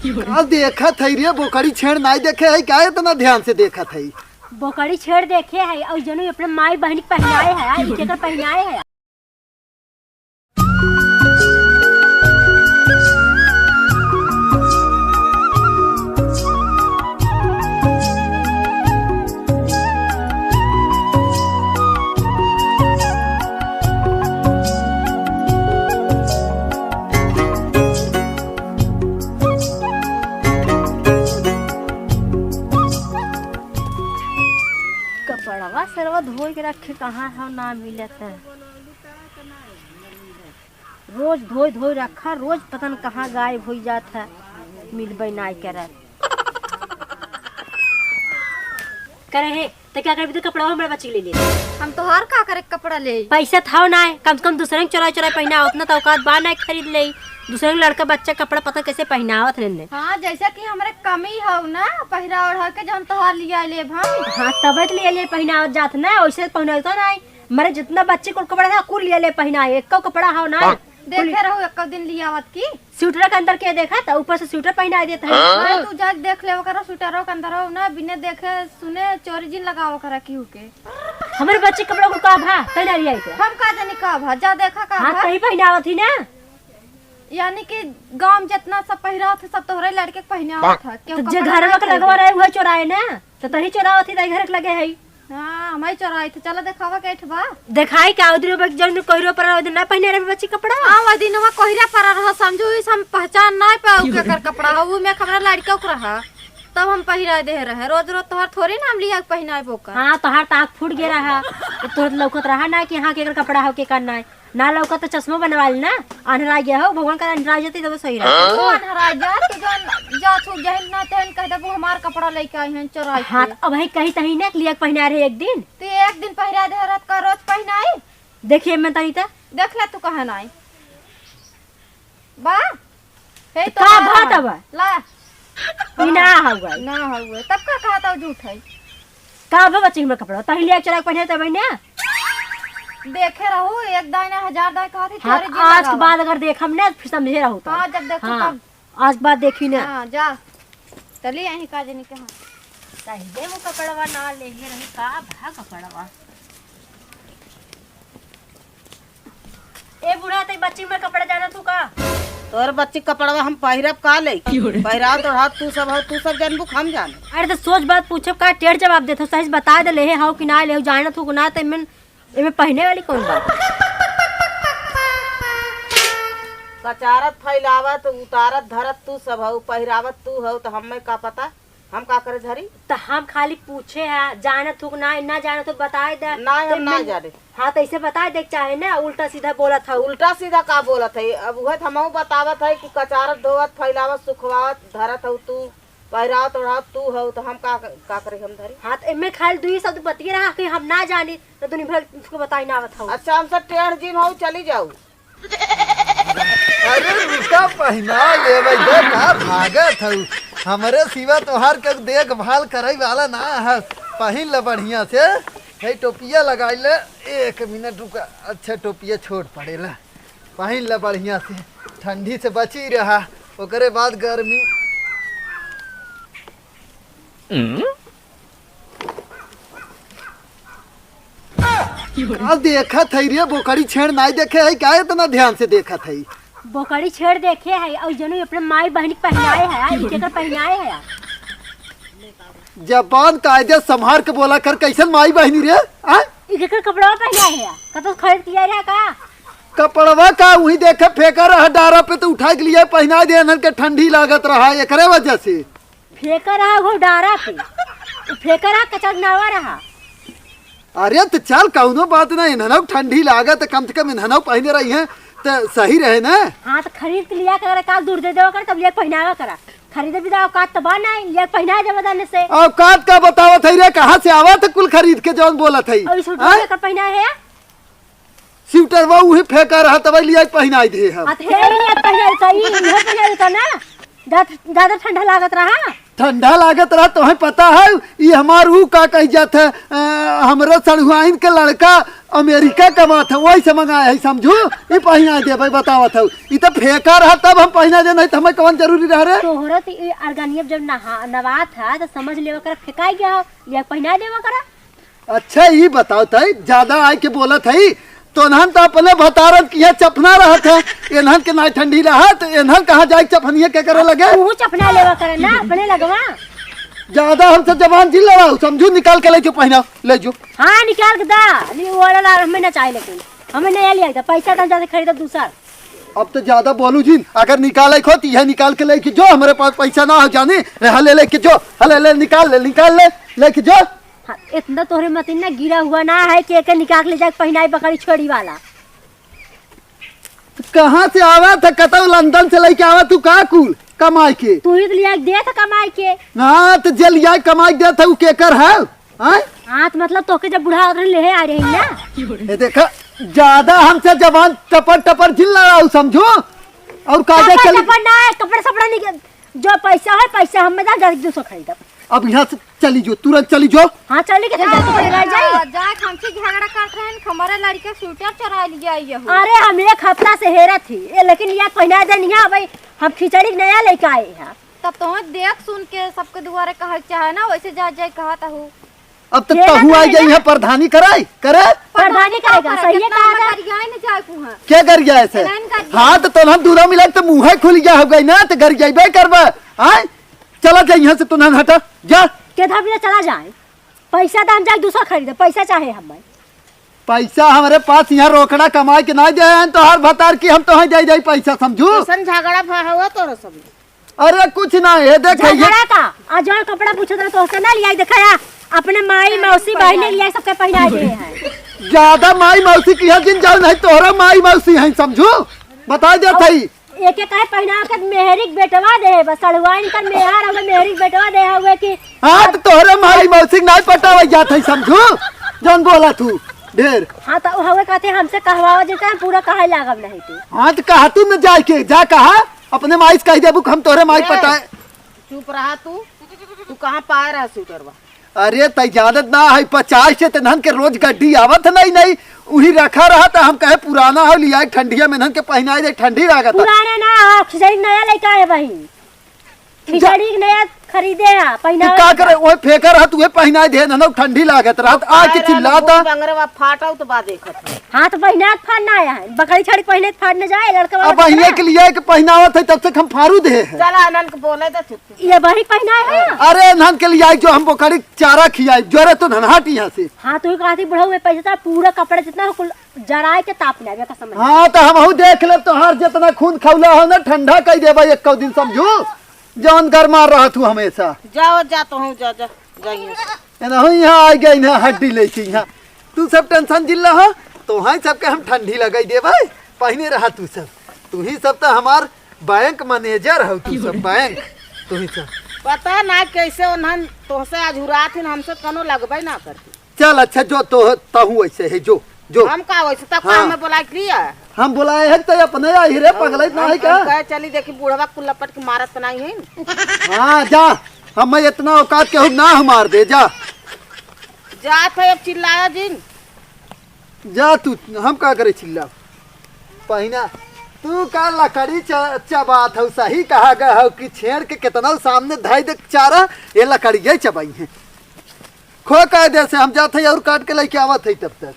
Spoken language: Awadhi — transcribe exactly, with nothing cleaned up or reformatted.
का देखत है रे, बोकड़ी छेड़ नाई देखे है का? इतना ध्यान से देखत है। बोकड़ी छेड़ देखे है और जनू अपने माई बहन के पहनाए है, ई केकर पहनाए है? कपड़वा सरवा धोए के रखे, कहाँ है, ना मिलत है। रोज धोए धोए रखा, रोज पता न कहाँ गायब होई जात है, मिलबे नाई करत। करे हे, त का करबी, त कपड़ा हमरा बच्ची के ले ले। हम तोहार का करे कपड़ा ले? पैसा थाव ना है, कम से कम दूसरे के चोराई चोराई पहनावत ना, त औकात बा ना खरीद ले। दूसरे के लड़का बच्चा कपड़ा पता कैसे पहनावत रहने। हाँ, जैसा कि हमरे कमी हौ ना, पहिरा ओढ़ा के जौन तोहार लिया ले भाई। हाँ, तबे त लिया ले पहनावत जात ना, वैसे पहनावत ना है। मरे जितना बच्ची कुल कपड़ा था, कुल लिया ले पहनाए, एको कपड़ा हौ ना। देखे रहू एको दिन लियावत की। स्वेटर के अंदर के देखा त ऊपर से स्वेटर पहनाए देत है। अरे तू जाके देख ले ओकरा स्वेटरो के अंदर हौ ना, बिना देखे सुने चोरी जिन लगाओ ओकरा केहू के। हमरे बच्ची कपड़ा कुल का भा, पहना लिया इको। हम का जानी का भा, जा देखा का हाँ, भा। तही पहनावत ही ना। यानी कि गाँव में जितना सब पहिरावत है, सब तोहरे लड़के के पहनावत है। केहू तो जे कपड़ा घरवा नहीं के लगवा खरीदे। रहे, उहे चोराए ना। त तही चोरावत ही, तही घर के लगे है। हाँ, हमही चोराई थे। चला देखावा के ठबा। देखाई का उधर बक जौन कोहिरो पर उधर ना पहिने रहे बच्ची कपड़ा। हाँ, वह दिन वहाँ कोहिरा पर रहा, समझू इस हम पहचान ना पाऊ केकर कपड़ा हो, वो में हमरा लड़का के रहा। तब हम पहिरा दे रहे। रोज रोज तोहर थोड़ी ना हम लिया के पहिनाए बोका। हाँ, तोहार ताक फूट गया रहा। तो तोहर लौकत रहा ना कि हाँ, केकर कपड़ा हो, केकर ना। ना लौका तो चश्मा बनवा लेना, अन्हरा गया हो, भगवान का अन्हरा जाती तब सही रहता। ओ अन्हरा जा, तू जौन जा छू जहन ना तहन कह देबू हमार कपड़ा लेके आई हैं चोराई हाँ, के। अब है कही तही ना लिया के पहना रहे एक दिन। तू एक दिन पहिरा दे रहत का रोज पहनाई? देखिए मैं तनी त। देख ले तू कहा नाई। बा, हे तो का तोहार भा है। तब? ला। ई ना हउआ। ना हउआ। तब का कहा था झूठ है? का भा बच्ची हमर कपड़ा? तही लिया के चोरा के पहने तब ना? देखे रहू, एक दाई ना हजार दाई कहा थी, हाँ, तोरे तो जी आज के लगावा। बाद अगर देखम ना, फिर समझे रहू तो। हाँ, जब देखू हाँ, तब। आज के बाद देखी ना। हाँ, जा। चली यहीं का जनी के हाँ। कह दे वो कपड़वा ना ले रही, का भा कपड़वा? ए बूढ़ा, तई बच्ची में कपड़ा जाना तू का? तोर बच्ची कपड़वा हम पहिरब का ले? पहिराव तो हाथ तू सब हो, तू सब जानबू, हम जान। अरे तो सोच बात पूछब का, टेढ़ जवाब देत हो, सही से बता दे, लेहे हो कि ना लेहे हो, जाना तू कि ना, ते में, एमे पहने वाली कौन बात? कचारत फैलावत, उतारत धरत तू सब हो, पहिरावत तू हो, तो हमें का पता? हम का करे धरी? त हम खाली पूछे है, जानत हो कि ना, ना जानत हो बताए दे। ना, हम ना जाने। हाँ, त ऐसे बताए दे चाहे ना, उल्टा सीधा बोलत हऊ। उल्टा सीधा का बोलत है? अब उहे त हमहू बतावत है कि कचारत, धोवत, फैलावत, सुखवावत, धरत हऊ तू, पहिरावत, ओढ़ावत तू हऊ, त हम का, का करे हम धरी? हाँ, त एमे खाली दुई शब्द बतिये रहा कि हम ना जानी, त दुनी भर उसको बताई ना आवत हऊ। अच्छा, हमसे टेढ़ जिन हऊ, चली जाऊ। अरे रुका, पहिना लेवे दे, का भागत हऊ? हमरे सिवा तोहार के देखभाल करे वाला ना है। पहिन ले बढ़िया से, हे टोपिया लगाई ले। एक मिनट रुका, अच्छा टोपिया छोट पड़ेला, पहिन ले बढ़िया से, ठंडी से बची रहा, ओकरे बाद गर्मी। का देखत है रे, बोकड़ी छेड़ नाई देखे है का? इतना ध्यान से देखत है। बोकड़ी छेड़ देखे है और जनू अपने माई बहन के पहनाए है, ई केकर पहनाए है? जबान कायदे संभार के बोला कर, कैसन माई बहनी रे? आ? ई केकर कपड़ा पहनाए है? कतो खरीद के लिया रहा का? कपड़वा का वही देखे फेंका रहा डारा पे, तो उठा के लिए पहना दे, इन्हन के ठंडी लागत रहा, एकरे वजह से। फेंका रहा वो डारा पे, उ फेंका रहा, कचरनावा रहा। अरे त चल, कौनो बात ना, इन्हनो ठंडी लागत, कम से कम इन्हनो पहने रही हैं त सही रहे ना। हाँ, त खरीद के लिया कर, काल दूर दे देवा कर, तब लिया के पहनावा करा। खरीदे भी औकात त बा ना, लिया के पहना देवा जाने से। औकात का बतावत है रे, कहाँ से आवत है कुल खरीद के जौन बोलत है? और ई सूट हाँ? लेकर पहना है? स्वेटरवा उही फेंका रहा, तब लिया के पहिनाई दे हम। आ, त हे ही लिया के पहिनाई का, ई, इहे पहिनाई का ना? ज्यादा, ज्यादा ठंडा लागत रहा। ठंडा लागत रहा, तोहइ पता है, ई हमार ऊ का कही जात है, अ, हमरे सड़ुआइन के लड़का अमेरिका कमात है, वही से मंगाए है, समझू? ई पहिनाइ देबइ, बतावत हउ। ई त फेंका रहा, तब हम पहिनाइ दे, नहीं त हमइ कवन जरूरी रहा रे? तोहरा त ई अरगनिया जब नहा-, नवात है, त समझ लेवा करा, फेंकाइ गया हो, लिया पहिनाइ देवा करा। अच्छा, ई बताओ तई, ज्यादा आइके बोलत हई, तोन्हन त अपने भतारन किहाँ चफना रहत है, एन्हन के नाहीं ठंडी रहत, एन्हन कहाँ जाइ चफनिया के करे लगे? तू चफना लेवा करे ना, अपने लगवा। ज्यादा हमसे जबान जिन लड़ाउ, समझू, निकाल के लइ जो पहिनाउ, लइ जो। हाँ, निकाल के दा, नी ओढ़ल आर हमें ना चाहे, लेकिन हमें नया लिया था, पैसा त हम जासे खरीदब दूसर। अब त ज्यादा बोलू जिन, अगर निकाले क हो त इहइ निकाल के लइ के जो, हमरे पास पैसा ना हो जानी, रे, हले लइ के जो, हले ले, निकाल ले, निकाल ले, लइ के जो। हाँ, इतना तोहरे मतिन ना गिरा हुआ ना है कि एके निकाल के ले जाके पहिनाई बकरी छेड़ी वाला। त कहाँ से आवा था? कतौ लंदन से लइके आवा तू का कुल कमाइ के? तू ही त लिया के दे था कमाइ के। ना, त जे लिया के कमाइ के दे था, उ केकर है? हैं? हाँ, त मतलब तोके जब बुढ़ा होत रहे, लेहे आ रही ना। ए देखा, ज्यादा हमसे जबान टपर टपर जिन लड़ाउ, समझू? और कायदे कपड़ा चली। सपड़ा ना है, कपड़ा सपड़ा नहीं के-, जो पैसा है, पैसा हम में डाल, जाके दूसरा खरीदब। अब यहाँ से चली जो, तुरंत चली जो। हाँ, चली के जा, जा, जा, जा, जा। जा, हमसे झगड़ा करत रहन, हमारे लड़के स्वेटर चोरा लिया ये हो। अरे, हम एक हफ्ता से हेरत ही, ये लेकिन ये पहिना देनी है, भाई, हम खिचड़ी नया लेके आए हैं। तब तो देख सुन के सबके दुआरे कहल चाहे ना, वैसे जा जाए कहत हूँ। अब तो ये ना तहू आ करेगा। गई है प्रधानी कराई, करे? प्रधानी करेगा, सही है, कहा था। गरियाए न जाए कुहाँ। क्या गरियाए से? एलान कर दिया। हाँ, तो तोहन दूरा मिला तो मुँह खुल गया हो गई ना, तो गरियाइबे करबा। हाँ? चला जा यहाँ से, तोहन हटा, जा। के था भी चला जाए। पैसा तो हम जाए दूसरा खरीदे, पैसा चाहे हमें। पैसा हमरे पास यहाँ रोकड़ा कमाए के ना दे हैं, तो हर भतार की हम तोहई दे दे पैसा, समझू? कैसन झगड़ा भा हुआ तोरा सब? अरे कुछ ना, ये देख, ये झगड़ा का? आ जौन कपड़ा पूछत रहे तोहसे ना लियाई, देखा या अपने माई, मौसी, बहिने लियाई, सबके पहिनाई दे है। ज्यादा माई मौसी किहाँ जिन जाओ, नहीं तोहरा माई मौसी हैं, समझू? बताइ देत हई। एक एक काहे पहिना के मेहरी के बेटवा दे है, बस सड़ुआइन कर मेहर हवे, मेहरी के बेटवा दे हवे कि हाँ, तो तोहरे माई मौसी के नाई पटावे जात है, समझू? जौन बोला तू ढेर। हाँ, तो हवे कहते हमसे कहवावा जैसे हम पूरा कहे लागब नहीं तू। हाँ, तो कहा तू न जाए के, जा कहा, अपने माई से कह देबू कि हम तोहरे माई ए, पटाए। चुप रहा तू, तू कहाँ पाए रहा स्वेटरवा? अरे, तै जानत ना है, पचास से तनहन के रोज गड्डी आवत नहीं, नहीं, उही रखा रहा, त हम कहे पुराना हो, लिया ठंडिया में इन्हन के पहिनाए दे, ठंडी लागत है। पुराना ना हो, खिचड़ी नया लेके आए भाई। जा। खिचड़ी नया खरीदे है, तू पहिनावे का के करे, बा। ओए फेंका रहा, तू ये पहिनाए दे, ना, ना, ठंडी लागत रहा, त आके आए रहा, चिल्लाता। मुंह बंगरवा फाटा, तो बा देखत है। हाँ, तो पहिनाए फाड़ ना आया है, बकरी छड़ी पहिने फाड़ न जाए, लड़का वाला अब बहिया बकरा। के लिए के पहिनावत है, तब से हम फाड़ू दे है। चला, इन्हन के बोले दे, चुप। ये वही पहिनाए है? अरे, इन्हन के लिए आई जो हम बोकरी चारा खियाई, जोरे तो नन्हाट यहाँ से। हाँ, तू ही कहा थी बुढ़ऊ में पैसा था, पूरा कपड़ा जितना हो कुल जराए के ताप ले आवे कसम है। हाँ, तो हमहू देख लेब तोहार जितना खून खौला हो ना, ठंडा कई देबा एको दिन, समझू? जौन गरमा रहा तू हमेशा। जाओ, जा तो हूँ, जा, जा, जाइए। एनहू यहाँ आ गई ना हड्डी लेके यहाँ। तू सब tension जिन ला हो, तोहाई सबके हम ठंडी लगाई देबे, पहिने रहा तू सब। तू ही सब तो हमार बैंक manager हो, तू सब बैंक, तू ही सब। पता ना कैसे उन्हन तोहसे अझुरात हिन, हमसे कनो लगबे ना करती। चल अच्छा, जो तो तहू ऐसे है, जो, जो। हम का वैसे तब का हाँ। हमें बुला के लिया? हम बुलाए हैं तो अपने आई रे, हम, पगलैत ना हम, है का? हम कहे चली देखी बुढ़वा कुल लपट के मारत तो नहीं है। हाँ, जा, हमें इतना औकात केहू ना हमार दे, जा। जात है अब चिल्लाया जिन। जा तू, हम का करे चिल्ला? पहिना, तू का लकड़ी च-, चबात हऊ, सही कहा गए हऊ कि छेड़ के केतना सामने धई दे चारा, ये लकड़िया चबाई है। खो कायदे से हम जात हई और काट के लेके आवत हई तब तक।